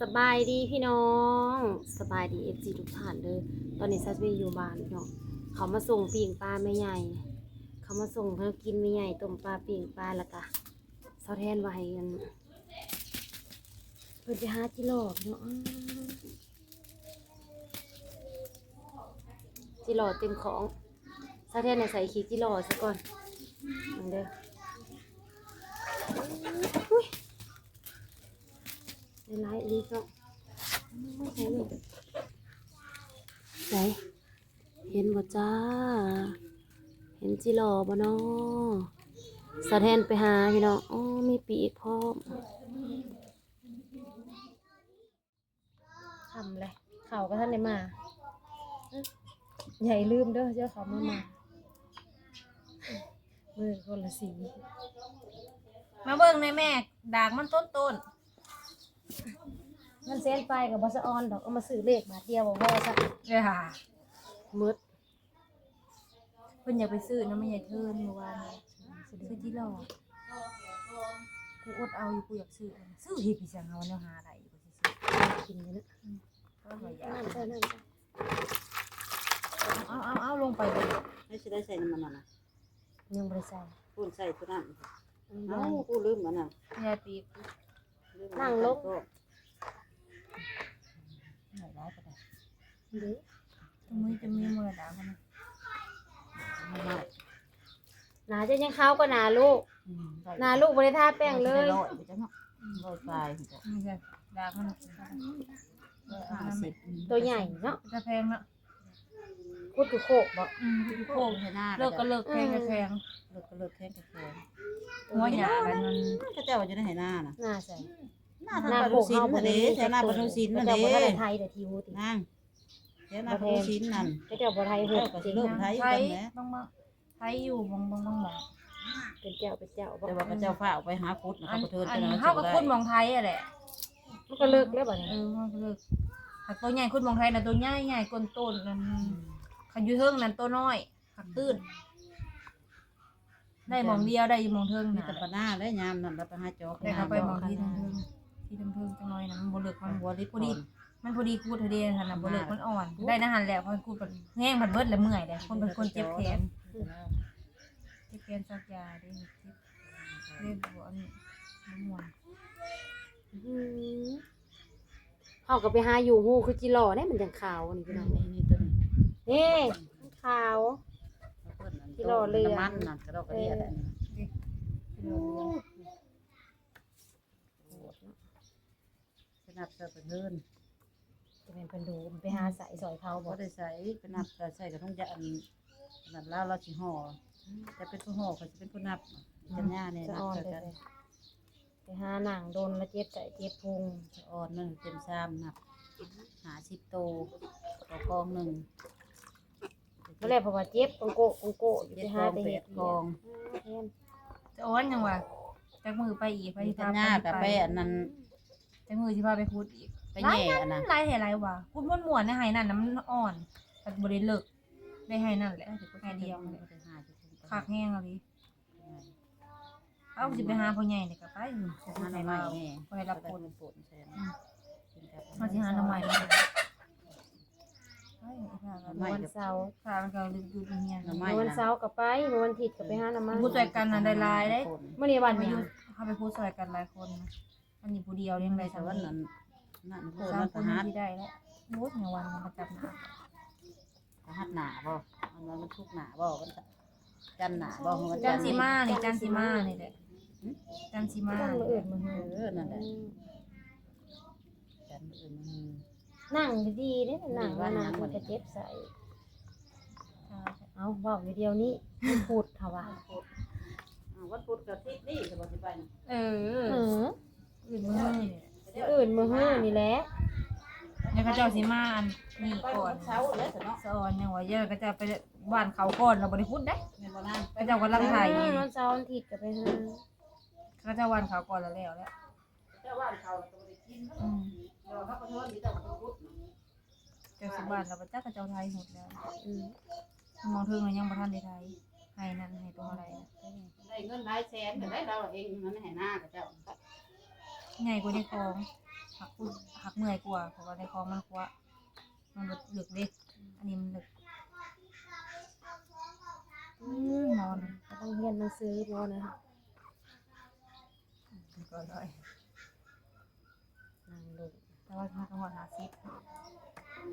ສະບາຍດີພີ່ນ້ອງ ສະບາຍດີເອັຟຊີທຸກທ່ານເດີ. ຕອນນີ້ສາວແທນຢູ່ບ້ານພີ່ນ້ອງ ເຂົາມາສົ່ງປີ້ງປາແມ່ໃຫຍ່ ເຂົາມາສົ່ງແນວກິນແມ່ໃຫຍ່ ຕົ້ມປາ ປີ້ງປາ ແລ້ວກະສາວແທນວ່າໃຫ້ອັນ ເພິ່ນໄປຫາຈິຫຼໍ່ພີ່ນ້ອງ. ຈິຫຼໍ່ເຕັມຂອງ ສາວແທນໃຫ້ໃສ່ຂີ້ຈິຫຼໍ່ຊະກ່ອນ ເບິ່ງເດີ. ອຸ້ຍ ໄດ້ຫຼາຍອີກເນາະ ໃສ່ເບິ່ງ ໃສ່ ເຫັນບໍ່ຈ້າ ເຫັນຈິຫຼໍ່ບໍ່ນໍ? ສາວແທນໄປຫາພີ່ນ້ອງ ໂອ້ ມີປີກພ້ອມ. ຄ່ຳແລ້ວ ເຂົາກໍທັນໄດ້ມາ ຢ່າລືມເດີ ເຈົ້າເຂົ້າມາໃໝ່ ມືຄົນລະສີ. ມາເບິ່ງແດ່ແມ່ ດາກມັນໂຕນໆ ເງິນແສນປາຍກໍບໍ່ສະອອນດອກ ເອົາມາຊື້ເລກບາດດຽວບໍ່ພໍຊະ ເອີ ໝົດ. ເພິ່ນຢາກໄປຊື້ນຳແມ່ໃຫຍ່ເທີນມື້ວານນີ້ ຊື້ຈິຫຼໍ່ ກູອົດເອົາຢູ່ ກູຢາກຊື້ ຊື້ເຮັດອີ່ຫຍັງ ເຮົາແນວຫາໄດ້ຢູ່ ກໍຊິຊື້ກິນຢູ່ນະ. ອືມ ກໍຢາກ ເອົາ ເອົາ ເອົາ ເອົາລົງໄປເບິ່ງ ໃຫ້ຊິໄດ້ໃສ່ນຳມັນນັ້ນນະ ຍັງບໍ່ໄດ້ໃສ່ ປູນໃສ່ຕົວນັ້ນ ເອົາ ກູລືມອັນນັ້ນ ຍາຍປີກ ລືມ ນັ່ງລົງ ເດ້ ຕົວນີ້ຈະມີມອລະດາ ໜ້າເຈົ້າຍັງຂາວກວ່າໜ້າລູກ ອືມ ໜ້າລູກບໍ່ໄດ້ທາແປ້ງເລີຍ ຮ້ອຍປາຍ ນີ້ແຫຼະດາກມັນ ຫ້າສິບ ໂຕໃຫຍ່ເນາະ ຈະແພງເນາະ ຂຸດຢູ່ໂຄກບໍ່? ອືມ ຂຸດຢູ່ໂຄກ ໄຖນາ ເລິກກໍເລິກ ແພງກໍແພງ ເລິກກໍເລິກ ແພງກໍແພງ ຫົວຫຍ້າມັນ ເຂົາເຈົ້າວ່າຢູ່ໃນໄຖນານະ ນາໃສ? ນາທາງປາໂທສິນຫັ້ນເດ້ ແຖວນາປາໂທສິນຫັ້ນເດ້ ເຂົາເຈົ້າບໍ່ໄດ້ໄຖແຕ່ທີ່ຮູ້ຕິ ນາງ ແຖວນາປາໂທສິນນັ້ນ ເຂົາເຈົ້າບໍ່ໄຖ ເຂົາເຈົ້າກໍເລີ່ມໄຖກັນແຫຼະ ບາງໆ ໃຜຢູ່ ບາງ ບາງ ບາງໝ່ອງ ເປັນເຈົ້າ ເປັນເຈົ້າບໍ່? ແຕ່ວ່າເຂົາເຈົ້າຟ້າວໄປຫາຂຸດນະ ອັນ ເຂົາບໍ່ເທີນ ອັນ ເຈົ້ານະ ເຮົາກໍ ເຂົາ ຂຸດໝ່ອງໄຖຫັ້ນແຫຼະ ມັນກໍເລິກແລ້ວບາດນີ້ ເອີ ມັນກໍເລິກ ຫາກໂຕໃຫຍ່ຂຸດໝ່ອງໄຖນະ ໂຕໃຫຍ່ໆ ກົ້ນໂຕນນັ້ນ ອືມ ຄັນຢູ່ເທິງນັ້ນໂຕນ້ອຍ ຫາກຕື້ນ ໄດ້ໝ່ອງດຽວ ໄດ້ຢູ່ໝ່ອງເທິງ ມີແຕ່ປານາແຫຼະ ຍາມນັ້ນລະໄປຫາຈອກ ແຕ່ເຂົາໄປໝ່ອງທີ່ເທິງໆ ທີ່ເທິງໆ ຈັກໜ້ອຍນະ ມັນບໍ່ເລິກ ມັນພໍດີ ມັນພໍດີຂຸດເດ ຫັ້ນນະ ບໍ່ເລິກ ມັນອ່ອນ ໄດ້ນະຫັ້ນແຫຼະ ພໍຂຸດແຮງພັດເບິດລະເມື່ອຍເດ້ ຄົນເປັນຄົນເຈັບແຂນ ເຈັບແຂນ ສັກຢາເດ້ ເຈັບ ເລີຍບໍ່ ອັນນີ້ ບໍ່ມ່ວນ ອືມ ເຮົາກໍໄປຫາຢູ່ຮູຄືຈິຫຼໍ່ແດ່ ມັນຈັ່ງຂາວນີ້ພີ່ນ້ອງ ນີ້ ນີ້ ນີ້ ຕົວນີ້ ນີ້ ມັນຂາວ ຈິຫຼໍ່ເຫຼືອງ ນ້ຳມັນນະ ກະດອກກະເດຍ ເອີ ອັນນີ້ ໂອ້ ໄປນັບໃສ່ປະເທີນ ຈະແມ່ນເພິ່ນດູໄປຫາໃສ່ຊ່ອຍເຂົາບໍ່? ບໍ່ໄດ້ໃສ່ ໄປນັບໃສ່ກະທົງຢາ ອັນນັ້ນລາວ ລາວຊິຫໍ່ ຈະເປັນຜູ້ຫໍ່ ຂ້ອຍຊິເປັນຜູ້ນັບ ອືມ ກັນຍານີ້ ສະອອນ ນັບໃສ່ກັນ ໄປຫານັ່ງດົນລະເຈັບໃຈເຈັບພຸງ ສະອອນມັນເຕັມຊາມ ນັບຫ້າສິບໂຕຕໍ່ກອງໜຶ່ງ ບໍ່ແລ້ວ ເພາະວ່າເຈັບກົງໂກະກົງໂກະຢູ່ ໄປຫາແຕ່ເຮັດວຽກ ສະອອນຍັງວ່າ ຈັກມື້ໄປອີກ ໄປ ກັນຍາກະໄປອັນນັ້ນ ຈັກມື້ຊິພາໄປຂຸດອີກ ໄປແຍ່ອັນນັ້ນ ຫຼາຍແທ້ຫຼາຍວ່າ ຂຸດມ່ວນໆ ໃນໄຮ່ນັ້ນນະ ມັນອ່ອນ ມັນບໍ່ໄດ້ເລິກ ໄດ້ໄຮ່ນັ້ນແຫຼະ ໄຮ່ດຽວ ຄັກແຮງອີ່ຫຼີ. ເອົາ ຊິໄປຫາພໍ່ໃຫຍ່ນີ້ກໍໄປ ຊິໄປຫາໜໍ່ໄມ້ ບໍ່ໃຫ້ລັບຄົນ ອືມ ເຮົາຊິຫາໜໍ່ໄມ້ມາ ໄປອີກ ມື້ວັນເສົາ ຂ້າມັນກໍຢຸດໂຮງຮຽນ ມື້ວັນເສົາກໍໄປ ມື້ວັນທິດກໍໄປຫາໜໍ່ໄມ້ ຜູ້ຊ່ວຍກັນຫັ້ນໄດ້ຫຼາຍເດ້ ມື້ນີ້ວັນຫຍັງ ເຮົາໄປຜູ້ຊ່ວຍກັນຫຼາຍຄົນນະ ອັນນີ້ຜູ້ດຽວຍັງໄດ້ສ່ຳນີ້ ສາມຄົນຍັງຊິໄດ້ແລ້ວ ໂອ້ຍ ແມ່ວັນມັນປະຈຳໜ້າ ພະຫັດໜ້າບໍ່? ມັນວ່າວັນສຸກໜ້າບໍ່? ວັນຈັນໜ້າບໍ່? ວັນຈັນຊິມານີ້ ຈັນຊິມານີ້ແຫຼະ ຈັນຊິມາ ຈັນມື້ອື່ນມື້ຮື ເອີ ນັ້ນແຫຼະ ຈັນມື້ອື່ນມື້ຮື ນັ່ງດີໆເດ້ ນັ່ງມານັ່ງມັນກະເຈັບໃສ່ ເອົາ ເວົ້າຢູ່ດຽວນີ້ ວັນພຸດເຮົາວ່າ ວັນພຸດກະທິດນີ້ ຊິບໍ່ຊິໄປ ເອີ ເອີ ອື່ນມື້ ມື້ອື່ນມື້ຮືນີ້ແຫຼະ ແລ້ວເຂົາເຈົ້າຊິມາອັນນີ້ກ່ອນ ສະອອນຍັງວ່າ ເອີ ເຂົາເຈົ້າໄປຫວ່ານເຂົ້າກ່ອນ ແລ້ວບໍ່ໄດ້ຂຸດເດ້ ເຂົາເຈົ້າກຳລັງໄຖ ວັນເສົາວັນທິດກໍໄປຫາ ເຂົາເຈົ້າຫວ່ານເຂົ້າກ່ອນ ແລ້ວແລ້ວແຫຼະ ເຈົ້າຫວ່ານເຂົ້າແລ້ວກໍບໍ່ໄດ້ກິນ ອືມ ເຈົ້າຊິຫວ່ານແລ້ວ ເຈົ້າຈັກເຂົາເຈົ້າໄຖຫົດແລ້ວ ອືມ ໝ່ອງເທິງຍັງບໍ່ທັນໄດ້ໄຖ ໄຮ່ນັ້ນໄຮ່ຕົວໃດ ໄດ້ເງິນຫຼາຍແສນກໍໄດ້ລາວເອງ ມັນໃຫ້ນາຂະເຈົ້າ ໃຫຍ່ກວ່າໃນຂອງ ຮັກ ຮັກເມື່ອຍກວ່າ ເພາະວ່າໃນຄອງມັນຂວາ ມັນເລິກເດ້ ອັນນີ້ມັນເລິກ. ອືມ ໝໍນະ ກໍຕ້ອງຮຽນໜັງສືໝໍນະ ກໍໄດ້ ນັ່ງລົງ ແຕ່ວ່າເຮົາກໍຮອດຫ້າສິບ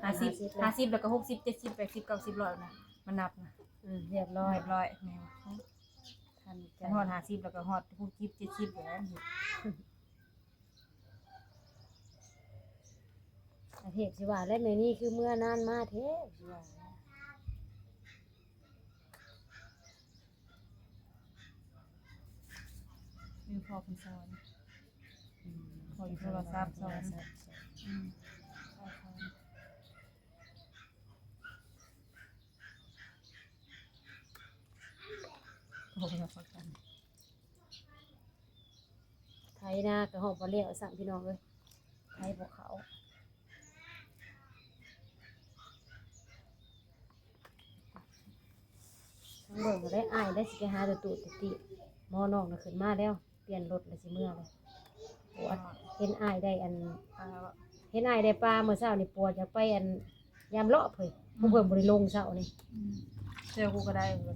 ຫ້າສິບ ຫ້າສິບ ຫ້າສິບແລ້ວກໍຫົກສິບ ເຈັດສິບ ແປດສິບ ເກົ້າສິບ ຮ້ອຍນະ ມັນນັບນະ ອືມ ຮຽບຮ້ອຍ ຮຽບຮ້ອຍ ແມ່ນ ທັນໃຈ ຮອດຫ້າສິບແລ້ວກໍຮອດຫົກສິບ ເຈັດສິບແລ້ວ ອາເທບຊິວ່າແລ້ວ ແມ່ນີ້ຄືເມືອນານມາແທ້ ຊິວ່າ. ມີພໍ່ເພິ່ນສອນ ອືມ ພໍ່ຢູ່ໂທລະສັບສອນ ໂທລະສັບສອນ ອືມ ພໍ່ສອນ ໂທລະສັບສອນ ໄຖນາກໍຮອດບໍ່ແລ້ວຊ້ຳ ພີ່ນ້ອງເອີຍ ໄຖບໍ່ເຂົ້າ. ທາງເບິ່ງກໍໄດ້ ອ້າຍໄດ້ຊິໄປຫາຕູ້ຕູ້ຕິ ໝໍນ້ອງນະຂຶ້ນມາແລ້ວ ປ່ຽນລົດແລ້ວຊິເມືອແລ້ວ. ປວດ ເຫັນອ້າຍໄດ້ອັນ ປາ ເຫັນອ້າຍໄດ້ປາມື້ເຊົ້ານີ້ ປວດຢາກໄປອັນ ຍາມເລາະເພິ່ນ ອືມ ຜູ້ເພິ່ນບໍ່ໄດ້ລົງເຊົ້ານີ້ ອືມ ແຊວກູກໍໄດ້ ໄງ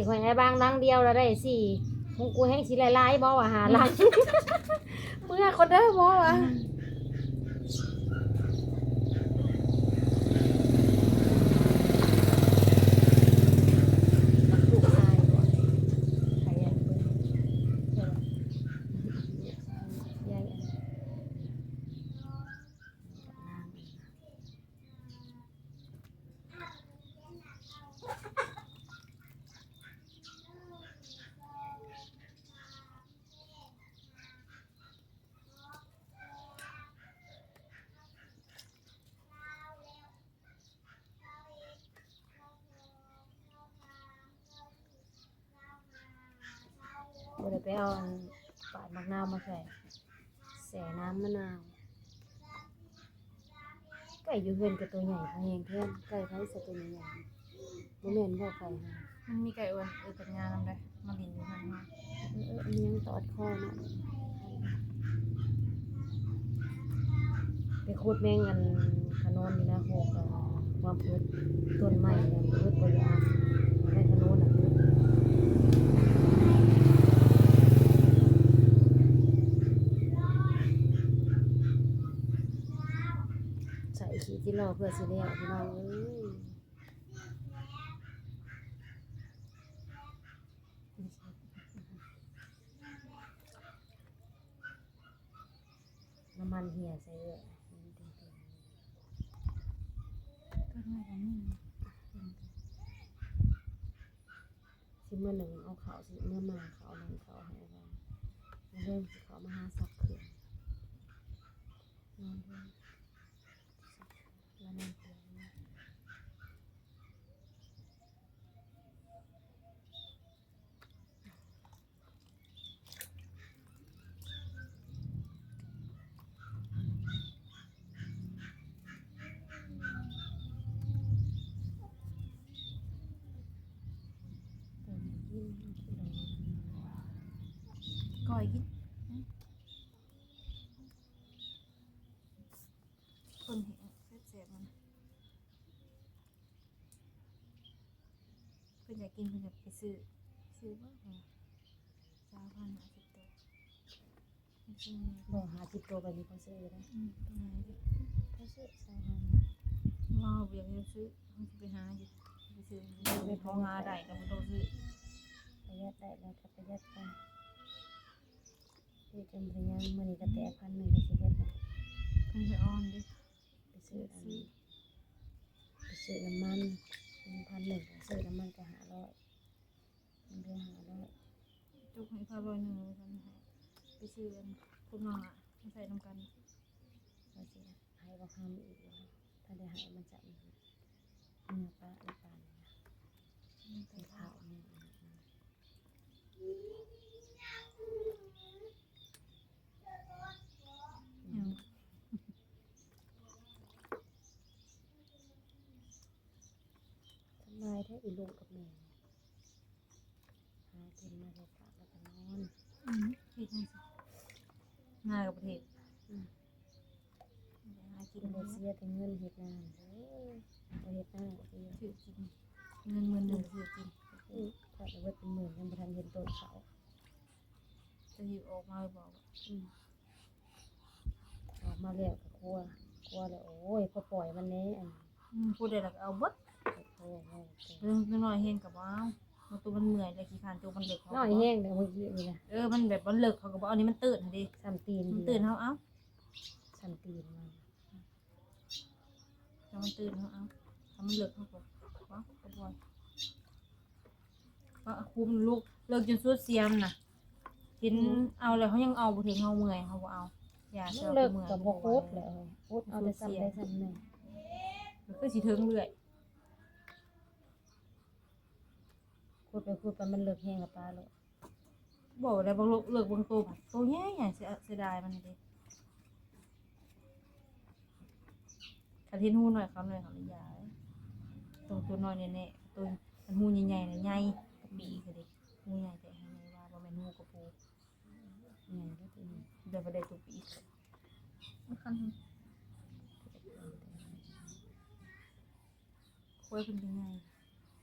ຂ້ອຍໃຫ້ບາງຫຼັງດຽວລະໄດ້ສີ່ ຂອງກູແຮງຊິຫຼາຍໆບໍ່ວ່າ ຫ້າຫຼັງ ເມືອກ່ອນເດີບໍ່ວ່າ ອືມ ລູກຊາຍບໍ່ ໃຜອັນເບິ່ງ ຍາຍອັນ ບໍ່ໄດ້ໄປເອົາອັນປາດໝາກນາວມາໃສ່ ແຊ່ນ້ຳມະນາວ. ໄກ່ຢູ່ເຮືອນກໍຕົວໃຫຍ່ພໍແຮງແທ້ ໄກ່ໃຜໃສ່ຕົວໃຫຍ່ໆ ບໍ່ແມ່ນບໍ່ໄກ່ຫາ ມັນມີໄກ່ອວນ ເອີ ກັນຍານຳເດ້ ມາຫຼິ້ນຢູ່ເຮືອນເຮົາ ເອີ ເອີ ມີຫຍັງຕອດຄໍເນາະ. ໄປຂຸດແມງອັນຂະໂນນຢູ່ນາໂຄກ ຄວາມອຶດ ຕົ້ນໄມ້ອຶດບໍ່ຢາກ ໄດ້ຂະໂນນນະອຶດ. ໃສ່ຂີ້ຈິລໍເພື່ອຊິແລ້ວ ພີ່ນ້ອງເອີຍ. ນ້ຳມັນເຫ່ຍໃສ່ເອື້ອຍ ຊິເມືອໜຶ້ງເອົາເຂົ້າ ຊິເມືອໝ່າເຂົ້າ ໜຶ້ງເຂົ້າໃຫ້ວ່າ ມື້ເລີ່ມຊິເຂົ້າມາຫາຊັກເຄື່ອງ ນອນເຮືອນ ແລ້ວນອນເຮືອນ. ກ້ອຍກິນ ຄົນແຫ້ງແຊບໆ ມັນ ເພິ່ນຢາກກິນ ເພິ່ນກໍໄປຊື້ ຊື້ບໍ່ ຊາວພັນ ຫ້າສິບໂຕ ບໍ່ ຫ້າສິບໂຕ ໄປນີ້ເຂົາຊື້ຢູ່ເດ້ ອືມ ເຂົາຊື້ຊາວພັນ ເວົ້າບໍ່ຢາກຊື້ ເຮົາຊິໄປຫາຢູ່ ໄປຊື້ ໄປພໍຫາໄດ້ກໍບໍ່ຕ້ອງຊື້ ປະຢັດໄດ້ແລ້ວກໍປະຢັດໄປ ເຮັດຈັ່ງບໍ່ໄດ້ຫຍັງ ມື້ນີ້ກໍແຕ່ພັນໜຶ່ງກໍຊິເບິດແລ້ວ ເພິ່ນຊິອ່ອນເດ້ ໄປຊື້ອັນ ໄປຊື້ນ້ຳມັນ ເງິນພັນໜຶ່ງ ຊື້ນ້ຳມັນກໍຫ້າຮ້ອຍ ເງິນເດືອນຫ້າຮ້ອຍ ຈົກໃຫ້ຂ້າຮ້ອຍໜຶ່ງ ວ່າຊັ້ນ ໃຫ້ໄປຊື້ອັນ ຄົນມາ ມາໃສ່ນຳກັນ ວ່າຊິໃຫ້ບັກຄຳອີກ ຖ້າໄດ້ໃຫ້ມັນຈະເມືອປະອີກປານ ອືມ ໄປເຜົາ ຫຍັງ ສະບາຍແທ້ອີລຸງກັບແມ່ ຫາກິນມາແລ້ວກະ ແລ້ວກະນອນ ອືມ ເຮັດຫຍັງຊະ ງານກັບປະເທດ ອືມ. ກິນບໍ່ເສຍແຕ່ເງິນເຮັດນາ ບໍ່ເຮັດນາກໍເສຍ ຖືກກິນ ເງິນໝື່ນໜຶ່ງຖືກກິນ ອືມ ທອດເບິດເປັນໝື່ນ ຍັງບໍ່ທັນເຫັນຕົ້ນເຂົາ ຈະຫິວອອກມາຫຼືບໍ່ ອືມ ອອກມາແລ້ວກໍຄົວ ຄົວແລ້ວ ໂອ້ຍ ພໍປ່ອຍມັນແດ່ ອັນ ອືມ ຜູ້ໃດລະກໍເອົາເບິດ ໂອ້ຍ ເບິ່ງ ນ້ອຍແຮງກໍບໍ່ເອົາ ມັນໂຕມັນເມື່ອຍ ແລ້ວຂີ້ຄ້ານໂຕມັນເລິກ ນ້ອຍແຮງເດ້ ມື້ກີ້ນີ້ນະ ເອີ ມັນແບບມັນເລິກ ເຂົາກໍບໍ່ເອົາ ນີ້ມັນຕື້ນຫັ້ນເດ ສ່ຳຕີນ ມັນຕື້ນເຮົາເອົາ ສ່ຳຕີນ ຖ້າມັນຕື່ນເຮົາເອົາ ຖ້າມັນເລິກເຮົາກໍ ເອົາ ກໍບໍ່ ກໍຄຸມລູກ ເລິກຈົນສຸດສ່ຽມນະ ເຫັນ ອືມ ເອົາແລ້ວເຮົາຍັງເອົາບໍ່ເຖິງ ເຮົາເມື່ອຍ ເຮົາບໍ່ເອົາ ຢ່າ ມັນເລິກກໍບໍ່ຂຸດແຫຼະ ຂຸດເອົາແຕ່ສ່ຳໃດສ່ຳໜຶ່ງ ມັນຄືຊິເຖິງເລື້ອຍ ຂຸດໄປຂຸດໄປ ມັນເລິກແຮງກໍປະໂລດ. ບໍ່ໄດ້ ບາງເລິກ ເລິກບາງໂຕ ໂຕໃຫຍ່ໆ ເສຍ ເສຍດາຍມັນເດ້ ຄັນເຫັນຮູນ້ອຍເຂົາ ນ້ອຍເຂົານີ້ຢ່າ ຕ້ອງໂຕນ້ອຍແນ່ໆ ໂຕ ຄັນຮູໃຫຍ່ໆ ນະໃຫຍ່ກະປີກະເດ້ ຮູໃຫຍ່ແທ້ ໃຫຍ່ວ່າ ບໍ່ແມ່ນຮູກະປູ ໃຫຍ່ເດ້ ແຕ່ບໍ່ໄດ້ໂຕປີກ ຄັນ ໂອ້ຍ ເພິ່ນກໍໃຫຍ່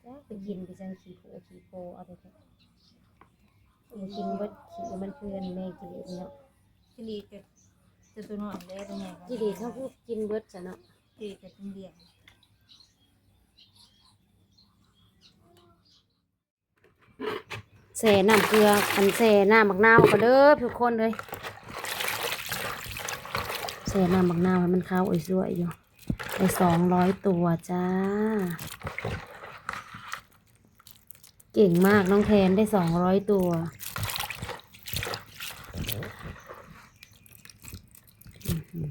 ຈັກໄປກິນໄປຈັ່ງ ຂີ້ໂພຂີ້ໂພເອົາແທ້ໆ ກິນເບິດ ຂີ້ມັນຄືອັນແມງຈິລີດເນາະ ຈິລີດກໍ ແຕ່ໂຕນ້ອຍແຫຼະ ໂຕໃຫຍ່ກໍ ຈິລີດເຮົາຄືກິນເບິດຊະເນາະ ຈິລີດກໍກິນດຽວ. ແຊ່ນ້ຳເກືອ ອັນ ແຊ່ນ້ຳໝາກນາວກ່ອນເດີທຸກຄົນເອີຍ ແຊ່ນ້ຳໝາກນາວໃຫ້ມັນຄາວໂອຍຊ່ວຍຢູ່ ໄດ້ສອງຮ້ອຍຕົວຈ້າ ເກັ່ງມາກນ້ອງແທນ ໄດ້ສອງຮ້ອຍຕົວ ອືຫື